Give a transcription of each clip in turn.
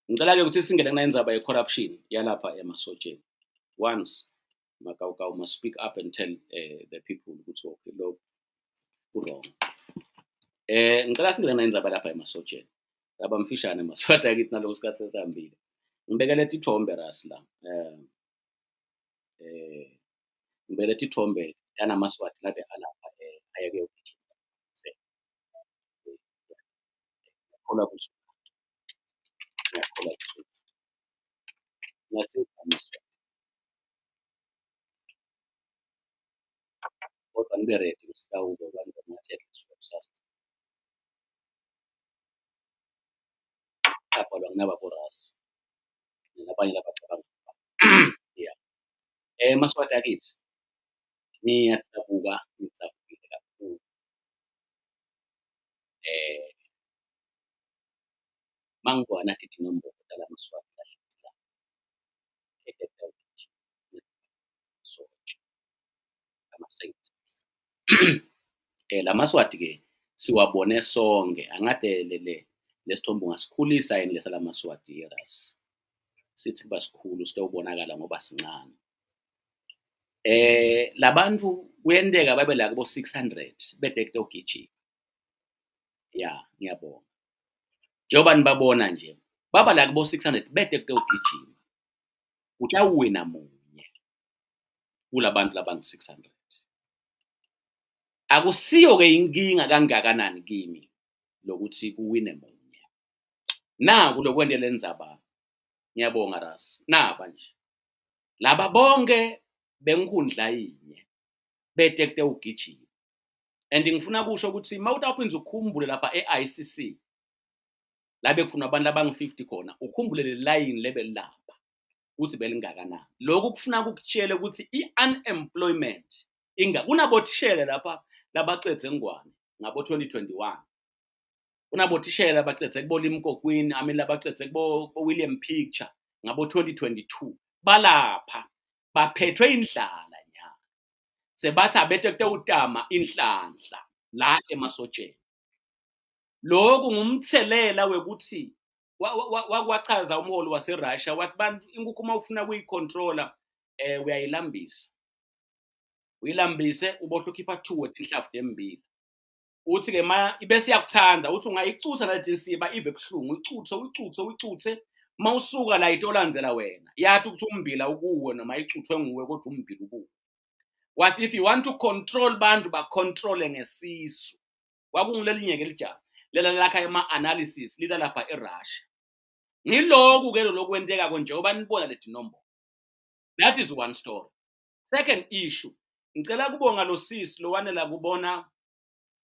Ngicela-ke ukuthi singene kuna indzaba ye-corruption yalapha emasotsheni. Once Makawukawu must speak up and tell the people ukuthi okay lo ku-wrong. Ngicela singene na indzaba lapha emasotsheni. Laba mfishane maswati akithi naloku sikhathi sesihambile. Ngibekele tithombe Ras la. Ngibekele tithombe tanamaswati labe alapha aye kuyogijima. Ngiyakholwa ukuthi ngiyakholwa ukuthi ngiyasiza amaswati. Kodwa nibe ready ukuthi tawuke kwanze kusasa. Abhalwa nginababo Ras nabanye labacabanga. Yeah. Maswati akithi ngiyadzabuka, ngidzabukile kakhulu. Mangibona tinombolo talamaswati lahleti la Lamaswati ke siwabone sonke angade le lesithombe ungasikhulisa yini lesalamaswati Ras? Sithi kuba sikhulu sitobonakala ngoba sincane. Labantu kuyenteka babe la kubo 600 bede kutogijima. Ya, ngiyabonga. Njengoba nibabona nje baba la kubo 600 bede kutogijima. Utawuwina munye kulabantu labangu 600. Akusiyo ke inkinga kangakanani kimi lokuthi kuwine munye. Naku lokwente lendzaba. Ngiyabonga Ras. Naba nje. Laba bonke benkhundla yinye bete kutewugijima. And ngifuna kusho ukuthi mawutawuphinza ukhumbule lapha e-ICC la bekufuna abantu abangu-50 khona, ukhumbule le line lebelilapha ukuthi belingakanani. Lokhu kufuna kukutshela ukuthi i-unemployment inga kunabothishela lapha labacedze ngwane ngabo 2021. Kunabothishela abacedze kubo Limkokwini, I mean labacedze kubo William Picture ngabo 2022. Balapha baphethwe indlala nyalo. Sebathi abete kutewutama inhlanhla la emasotsheni. Lokhu ngumthelela wekuthi wakwachaza umholi waseRussia wathi bantu inkukhu uma ufuna kuyicontrola uyayilambisa. Uyilambise ubohle ukhipha 2 wetinhlavu tembili. Uthi ke ma ibese iyakuthanda uthi ungayicutha naleti nsiba ive buhlungu uyicuthe uyicuthe uyicuthe mawusuka la itolandzela wena yathi ukuthi umbila ukuwe noma icuthwe nguwe kodwa umbila ukuwe. Wathi if you want to control bantu bacontrole ngesisu. Kwakungulelinye ke lijaha lela lakha ema-analysis lila lapha eRussia. Ngiloku ke lokwenteka njengoba nibona leti nombolo. That is one story. Second issue, ngicela kubonga lo sisi lowanela kubona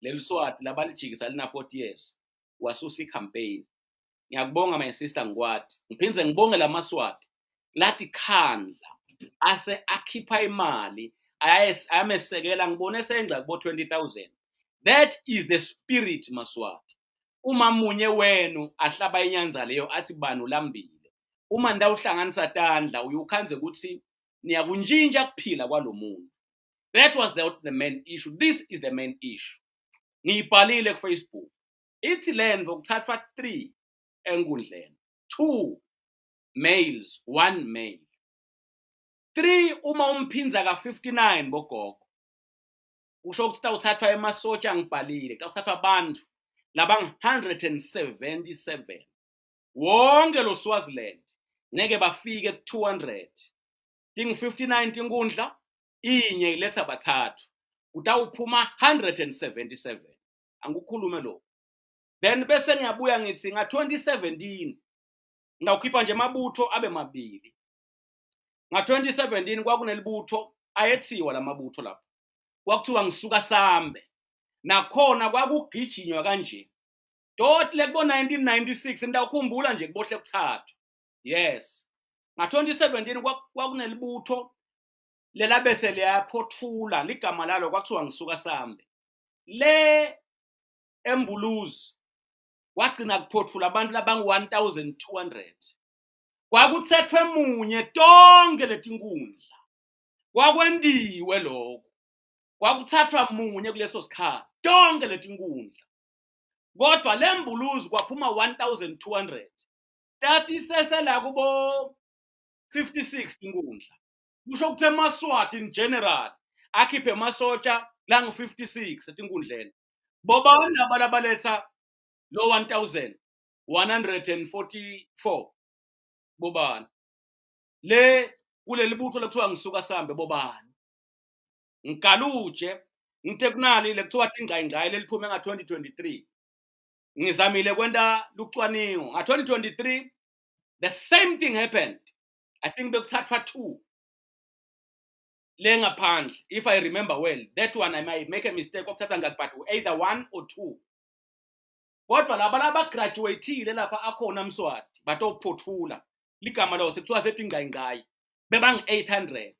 leli swati labalijikisa lina 40 years wasusa i-campaign. Ngiyakubonga my sister ngikwati. Ngiphindze ngibonge lamaswati lathi khandla ase akhipha imali ayamesekela ngibone senza kubo 20,000. That is the spirit Maswati. Uma munye wenu ahlaba inyanza leyo athi bani ulambile. Uma ndawuhlanganisa tandla uyukhanze ukuthi niyakuntshintsha kuphila kwalomuntu. That was the main issue. This is the main issue. Ngiyibhalile ku Facebook. Ithi lento kuthathwa 3 enkundleni. 2 males, 1 male. 3 uma umphinza ka 59 bogogo. Kusho ukuthi tawuthathwa emasotsha ngibhalile, tawuthathwa abantu labang 177. Wonke lo Swaziland ngeke bafike ku 200. Ting 59 tinkundla inye iletha bathathu. Kutawuphuma 177. Angikukhulume lokho. Then bese ngiyabuya ngithi nga 2017 ngawukhipha nje amabutho abe mabili. Nga 2017 kwakunelibutho ayethiwa lamabutho lapho. Kwakuthiwa ngisuka sambe. Nakhona kwakugijinywa kanje. Dot le kubo 1996 ngiyakhumbula nje kubohle kuthathu. Yes. Nga 2017 kwakunelibutho lelabese liyaphothula ligama lalo kwakuthiwa ngisuka sambe. Le eMbuluzi wagcina kuphothula abantu labangu 1200. Kwakuthethwe munye tonke letinkundla. Kwakwentiwe lokho. Kwakuthathwa munye kuleso sikhathi tonke letinkundla. Kodwa lembuluzi kwaphuma 1200. Tati sesela kubo 56 tinkundla. Kusho ukuthi emaSwati in general akhiphe emasotsha langu 56 etinkundleni. Bobani laba labaletha lo 1144 bobani? Le kuleli butho lekuthiwa ngisuka sambe bobani? Ngigaluje ngithe kunali lekuthiwa tingqayingqayi leliphume nga-2023 ngizamile kwenta lucwaningo nga-2023 the same thing happened. I think bekuthathwa two le ngaphandle, if I remember well. That one I might make a mistake okuthatha ngaki, but either one or two. Kodwa laba labagraduatile lapha akhona Mswati batophothula ligama lawo sekuthiwa sethi ngqayingqayi bebangu-800.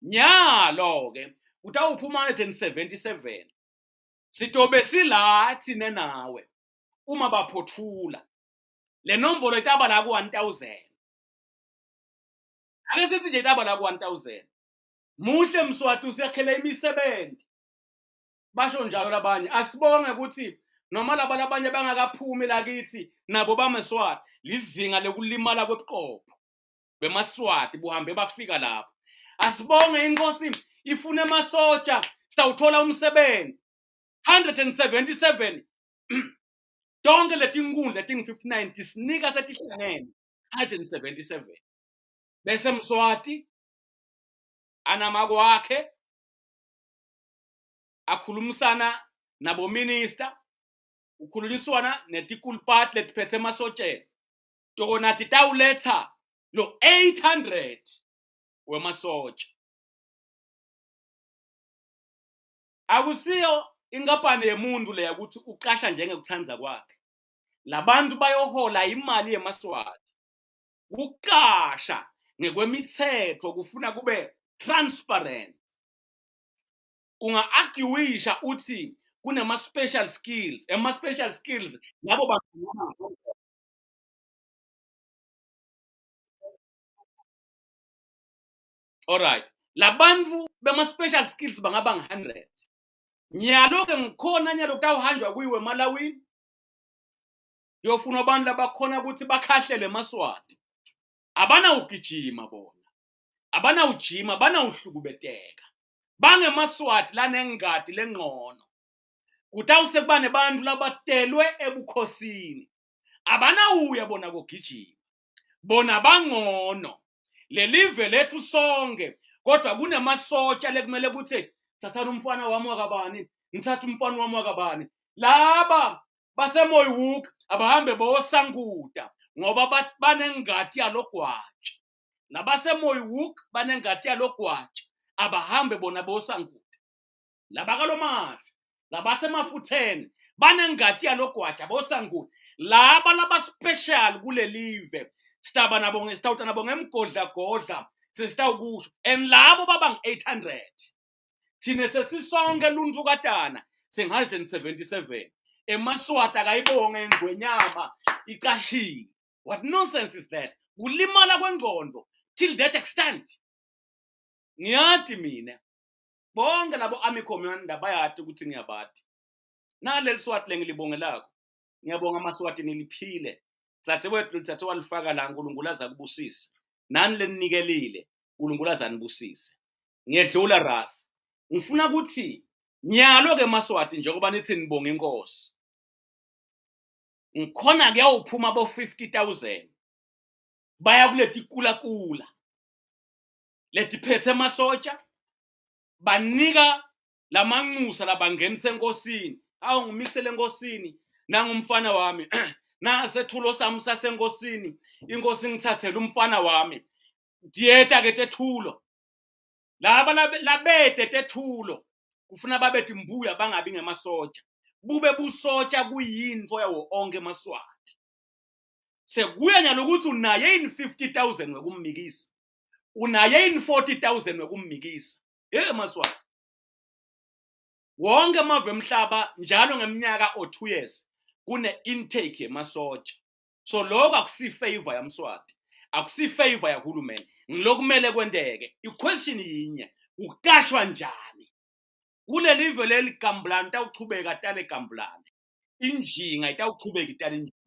Nyalo-ke kutawuphuma 177. Sitobe sila thina nawe uma baphothula le nombolo itaba la ku-1000. Ake sithi nje itaba la ku-1000. Muhle Mswati usiyakhela imisebenzi, basho njalo labanye. Asibonge ukuthi noma laba labanye bangakaphumi lakithi nabo bameSwati. Lizinga lokulimala kwebuqopho bemaSwati buhambe bafika lapho. Asibonge inkosi ifuna emasotsha sitawuthola umsebenzi. 177 tonke letinkundla tingu-59 tisinika setihlangene 177. Bese Mswati anamakwakhe akhulumisana nabo minister, ukhulunyiswana netikulupati letiphethe emasotsheni tona titawuletha lo 800 wemasotsha. Akusiyo inkampani yemuntu leya ukuthi uqasha njengekuthanda kwakhe. Labantu bayohola imali yemaSwati. Kuqasha ngekwemithetho kufuna kube transparent. Unga-arguisha uthi kunema-special skills, ema-special skills labo bantu. Alright, labantu bema-special skills bangaba ngu-100. Nyalo-ke ngikhona nyalo kutawuhanjwa kuyiwe eMalawini kuyofuna abantu labakhona ukuthi bakhahlele emaSwati. Abanawugijima bona, abanawujima, abanawuhlukubeteka, bangemaSwati lanengati lengcono. Kutawuse kuba nebantu labatelwe ebukhosini, abanawuya bona kogijima, bona bangcono. Lelive lethu sonke, kodwa kunemasotsha lekumele ukuthi thathani umfana wami wakabani, ngithathe umfana wami wakabani. Laba baseMoywook abahambe bosanguda ngoba banengati yalogwaja. LabaseMoywook banengati yalogwaja, abahambe bona bosanguda. Labakalomasha labasemafutheni banengati yalogwaja bosanguda. Laba laba special kulelive sitaba nabo, sitawuta nabo ngemgodla godla sesitawukusho. And labo baba ngu-800, thina sesisonke luntukatana sing-177. EmaSwati akayibonge ingwenyama icashile. What nonsense is that? Kulimala kwengqondo till that extent. Ngiyati mina bonke labo army commander bayati ukuthi ngiyabati. Naleli Swati lengilibongelako, ngiyabonga amaSwati niliphile. Dzadze wethu lithathe walifaka la, uNkulunkulu aza kubusisa. Nani leninikelile, uNkulunkulu azanibusise. Ngiyedlula ras. Ngifuna ukuthi nyalo ke maSwati, njengoba nithi nibonga inkosi, ngikhona kuyawuphuma bo 50,000 baya kuleti kula letiphethe emasotsha, banika lamanxusa labangenisa enkosini. Awu, ngimisele enkosini nangumfana wami, nasethulo sami sasenkosini, inkosi ngithathele umfana wami. Diyeta ke tethulo laba labede tethulo kufuna babe timbuya, bangabi ngemasotsha. Bube busotsha kuyintfo yawo onke emaSwati. Sekuya nyalo ukuthi unaye yini 50,000 wekummikisa, unaye yini 40,000 wekummikisa. Hey emaSwati, wonke amave emhlaba njalo ngeminyaka or 2 years kune intake yemasotsha. So lokho akusi favor yaMswati, akusi favor yahulumeni, ngilokumele kwenteke. I-question yinye, ukashwa njani kuleli live leli? Gambulane itawuchubeka tale gambulane, injinga itawuchubeka itale injinga.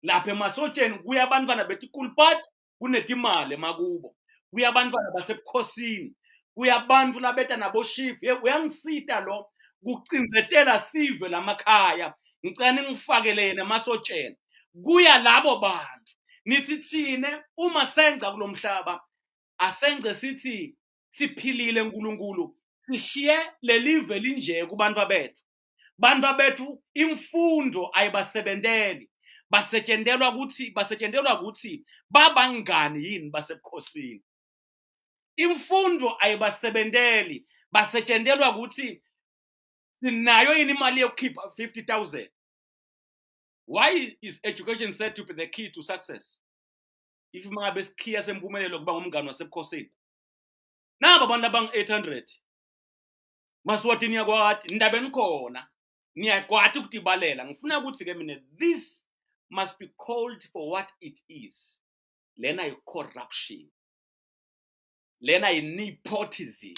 Lapha emasotsheni kuya abantwana betikulpat kunetimali emakubo, kuya abantwana basebukhosini, kuya abantu labeta naboshifu. Ye uyangisita lo kucindzetela sive lamakhaya, ngicela ningifakele yena emasotsheni. Kuya labo bantu nithi thine uma sengca kulomhlaba asengce sithi siphilile uNkulunkulu, sishiye lelive linje kubantu bethu. Bantu bethu imfundo ayibasebenteli, basetshentelwa ukuthi babangani yini basebukhosini. Imfundo ayibasebenteli, basetshentelwa ukuthi sinayo yini imali yokukhipha 50,000. Why is education said to be the key to success if mangabe sikhiya sempumelelo kuba ngumngani wasebukhosini? Naba abantu abangu-800 Maswati, niyakwati ndaba enikhona, niyakwati ukutibalela. Ngifuna ukuthi-ke mina, this must be called for what it is. Lena yi-corruption, lena yi-nepotism,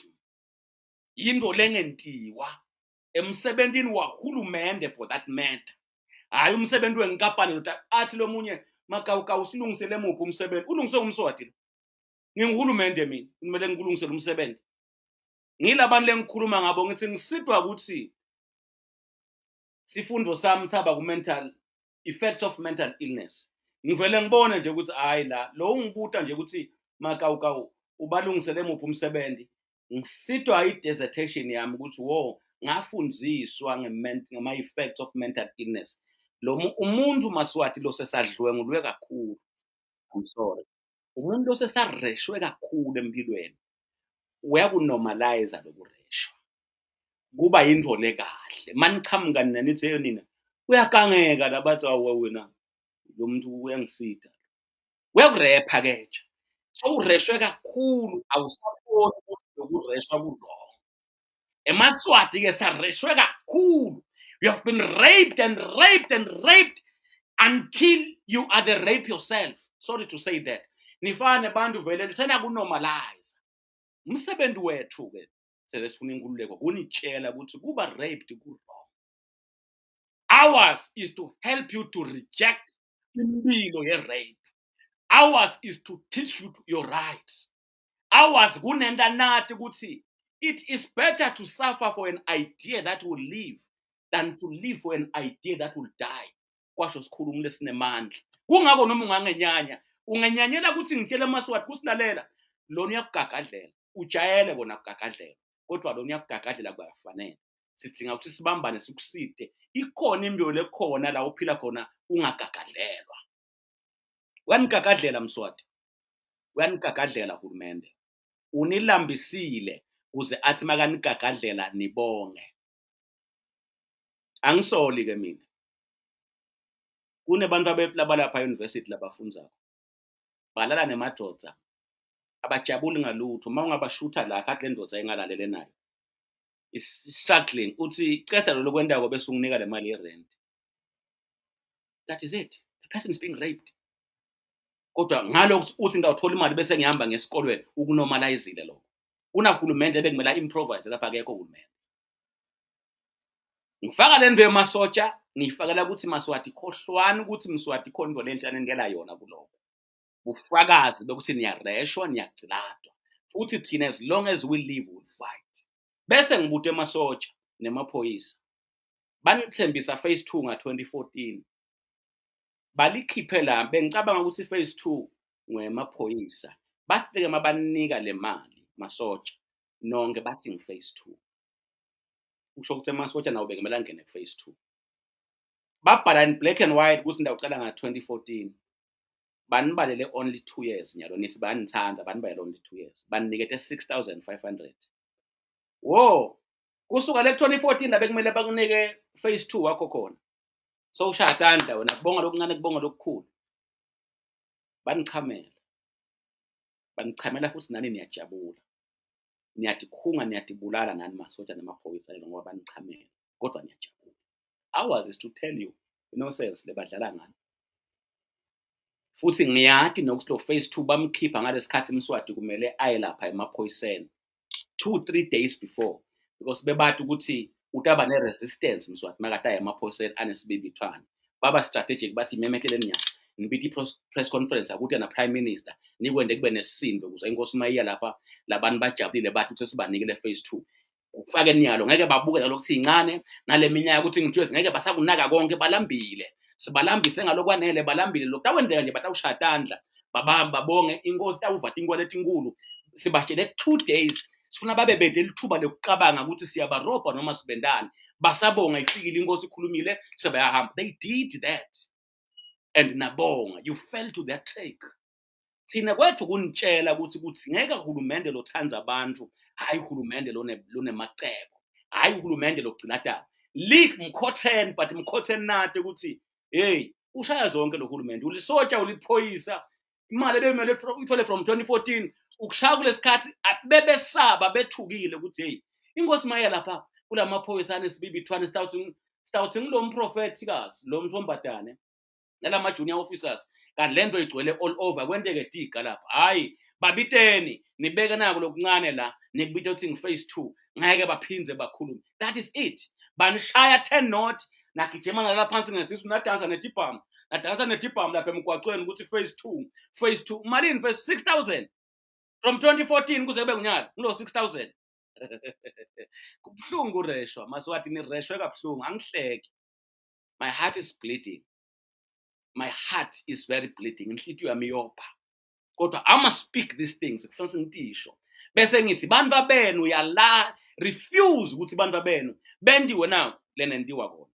yinto lengentiwa emsebentini wahulumende for that matter, hhayi umsebenzi wenkampani. Lota athi lo munye makawukawu silungisele muphi umsebenzi? Ulungiswe umswati lo. Nginguhulumende mina, kumele ngikulungisele umsebenzi. Ngilabantu lengikhuluma ngabo, ngithi ngisitwa ukuthi sifundo sami saba ku-mental effects of mental illness. Ngivele ngibone nje ukuthi hhayi, la lo ungibuta nje ukuthi makawukawu ubalungisele muphi umsebenzi, ngisitwa i-dissertation yami ukuthi wo ngafundziswa ngama-effects of mental illness. Lo umuntu Maswati lo sesadlwengulwe kakhulu, I'm sorry, umuntu osesareshwe kakhulu empilweni uyakunormalize lokureshwa, kuba yinto lekahle. Manichamuka nina nithi, "Hey nina," uyagangeka la, bathi, "Awu wena, lo muntu uyangisida." Uyakurepha ke nje, sowureshwe kakhulu, awusaboni ukuthi lokureshwa ku-wrong. EmaSwati ke sareshwe kakhulu. You have been raped and raped and raped until you are the rape yourself. Sorry to say that. Nifana nebantu vele senakunormalize. Umsebenzi wethu ke sele sifuna inkululeko kunitshela ukuthi kuba raped ku-wrong. Ours is to help you to reject impilo ye-rape. Ours is to teach you your rights. Ours kunenta nathi ukuthi it is better to suffer for an idea that will live than to live for an idea that will die, kwasho sikhulumi lesinemandla. Kungako noma ungangenyanya, ungenyanyela ukuthi ngitshele amaSwati kusilalela lona uyakugagadlela, ujayele kona kugagadlela, kodwa lona uyakugagadlela kuyafanele. Sidinga ukuthi sibambane, sikuside. Ikhona imbewu lekhona la uphila khona ungagagadlelwa. Uyanigagadlela Mswati, uyanigagadlela hulumende, unilambisile kuze athi makanigagadlela nibonge. Angisoli ke mina, kunebantu abethu labalapha e-university labafundzako balala nemadoda, abajabuli ngalutho. Uma ungabashutha la khathi le ndoda engalalele nayo is struggling, uthi ceda lolo kwentako bese unginika le mali ye-rent. That is it. The person is being raped, kodwa ngalokhu uthi ngawuthola imali bese ngihamba ngesikolweni. Ukunormalizile lokho. Kunahulumende ebekumele a-improvise lapha, akekho uhulumende. Ngifaka le nto yemasotsha, ngiyifakela ukuthi Maswati khohlwani ukuthi Mswati khona into lenhle anendela yona kulokho, bufakazi bokuthi niyareshwa, niyagciladwa. Futhi thina, as long as we live, we'll fight. Bese ngibuta emasotsha nemaphoyisa, banithembisa phase 2 nga-2014, balikhiphe la. Bengicabanga ukuthi phase 2 ngwemaphoyisa. Bathi-ke mabanika le mali masotsha nonke, bathi ngi-phase 2, kusho ukuthi emasotsha nawo bekumele angene ku-phase 2. Babhala in black and white ukuthi ndawucala nga-2014, banibalele only 2 years. Nyalo nithi bayanithanda, banibalele only 2 years, baninikete 6500. Wo kusuka le 2014 la bekumele bakunike phase 2 wakho khona, so ushaya tandla wena, kubonga lokuncane, kubonga lokukhulu. Banichamela, banichamela futhi nani niyajabula, niyatikhunga, niyatibulala nani masotsha namaphoyisa lelo ngoba banichamela, kodwa niyajabula. Ours is to tell you nonsense lebadlala ngani. Futhi ngiyati nokuthi lo phase 2 bamkhipha ngalesikhathi Mswati kumele aye lapha emaphoyiseni 2, 3 days before, because bebati ukuthi utaba ne-resistance Mswati makade aye emaphoyiseni anesibibithwane. Baba strategic, bathi imemetele nyanga. Nibita i-press conference akuthi na prime minister, nikwende kube nesisindo ukuze inkosi mayiya lapha labantu bajabulile, bathi ukuthi sibanikele phase 2. Ufake niyalo, ngeke babuke nalokuthi incane nale minyaka ukuthi ngithiwe, ngeke basakunaka konke, balambile. Sibalambise ngalokwanele, balambile. Lokhu tawenzeka nje, batawushaya tandla, babamba, babonge inkosi, tawuva tinkwele etinkulu. Sibashele 2 days, sifuna babe bede lithuba lokucabanga ukuthi siyabarobha noma sibendani. Basabonga, ifikile inkosi, ikhulumile, sebayahamba. They did that and nabonga, you fell to their trick. Thina kwethu kunitshela ukuthi kudzingeka uhulumende lothanda abantu, hhayi uhulumende lonemacebo, hhayi uhulumende logcinatana lik mkhotheni, but mkhotheni nate ukuthi hey, ushaya zonke lo hulumende, ulisotsha, uliphoyisa, imali ebemele uyithole from 2014 ukushaya kulesikhathi. Bebesaba, bethukile ukuthi hey, inkosi maya lapha kulamaphoyisa anesibibithwane, sitawuthi sitawuthi ngilo mprofethi kazi lo mntombazane nalama junior officers, kanti lento igcwele all over. Kwenteke diga lapha, hayi babiteni, nibeke nako lokuncane la, nikubita ukuthi ngi-phase 2, ngeke baphindze bakhulume. That is it. Banishaya 10 not, nagijima nalala phansi ngesisu, nadansa netibhamu, nadansa netibhamu lapha emgwaqweni ukuthi phase 2, phase 2. Malini phase? 6000 from 2014 kuze kube ngunyaka, ngulo 6000. Kubuhlungu ureshwa, Maswati, nireshwe kabuhlungu. Angihleki, my heart is bleeding, my heart is very bleeding, inhlitiyo yami iyopha, kodwa I must speak these things. Kufanele ngitisho bese ngithi bantu babenu yala refuse ukuthi bantu babenu bendiwe naku lena ntiwa kona.